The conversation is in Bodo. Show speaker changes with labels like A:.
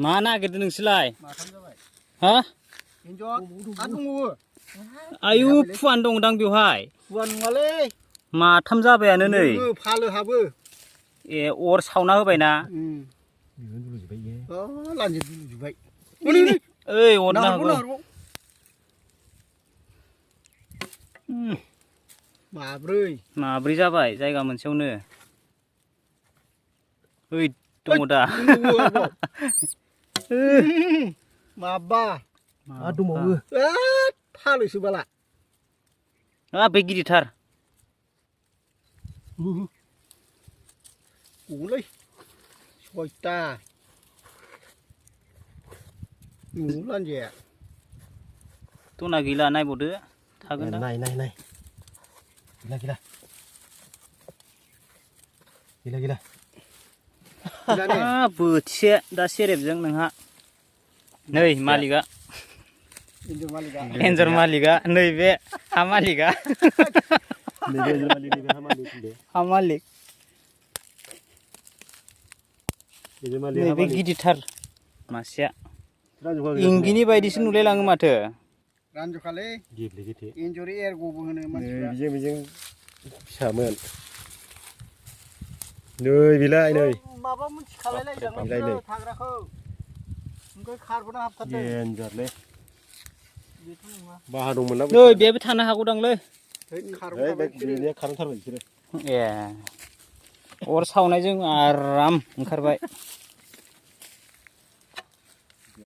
A: मा नागिरदों नोंसोरलाय
B: माथाम जाबाय
A: हा
B: एन्जर आरो दंबावो
A: आयु फुवान दंदां बेवहाय
B: फुवान नङालै
A: माथाम जाबायानो नै
B: फालो हाबो
A: ए अर सावना होबायना
B: लान्जि दुलुजोब्बाय
A: ओइ अरनो हागौ माब्रै जाबाय जायगा मोनसेयावनो ओइ दङ दा
B: माबा दंबावो फालोसो बाला
A: बे गिदिरथार
B: गलै सयथा लान्जाया
A: दना गैला नायबावदो थागोन दा
B: नाय गैला
A: बोथिसे दा सेरेबजों नोंहा नै मालिका एन्जर मालिका नैबे हा मालिका हा मालिक नैबे गिदिरथार मासेया इंगिनि बायदिसो नुलायलाङो माथो
B: रानज'खालै एन्जर एरग'बो होनो मानसिफ्रा बेजों फिसामोन नै बेलाय नै माबा मोनथिखालायलायजां थाग्राखौ ओमफ्राय खारबोना हाबथारदों एन्जरलै बेथ' नङा बाहा दंमोन ना
A: नै बेबो थानो हागौदांलै
B: खारथारबाय बिसोरो
A: ए अर सावनायजों आराम ओंखारबाय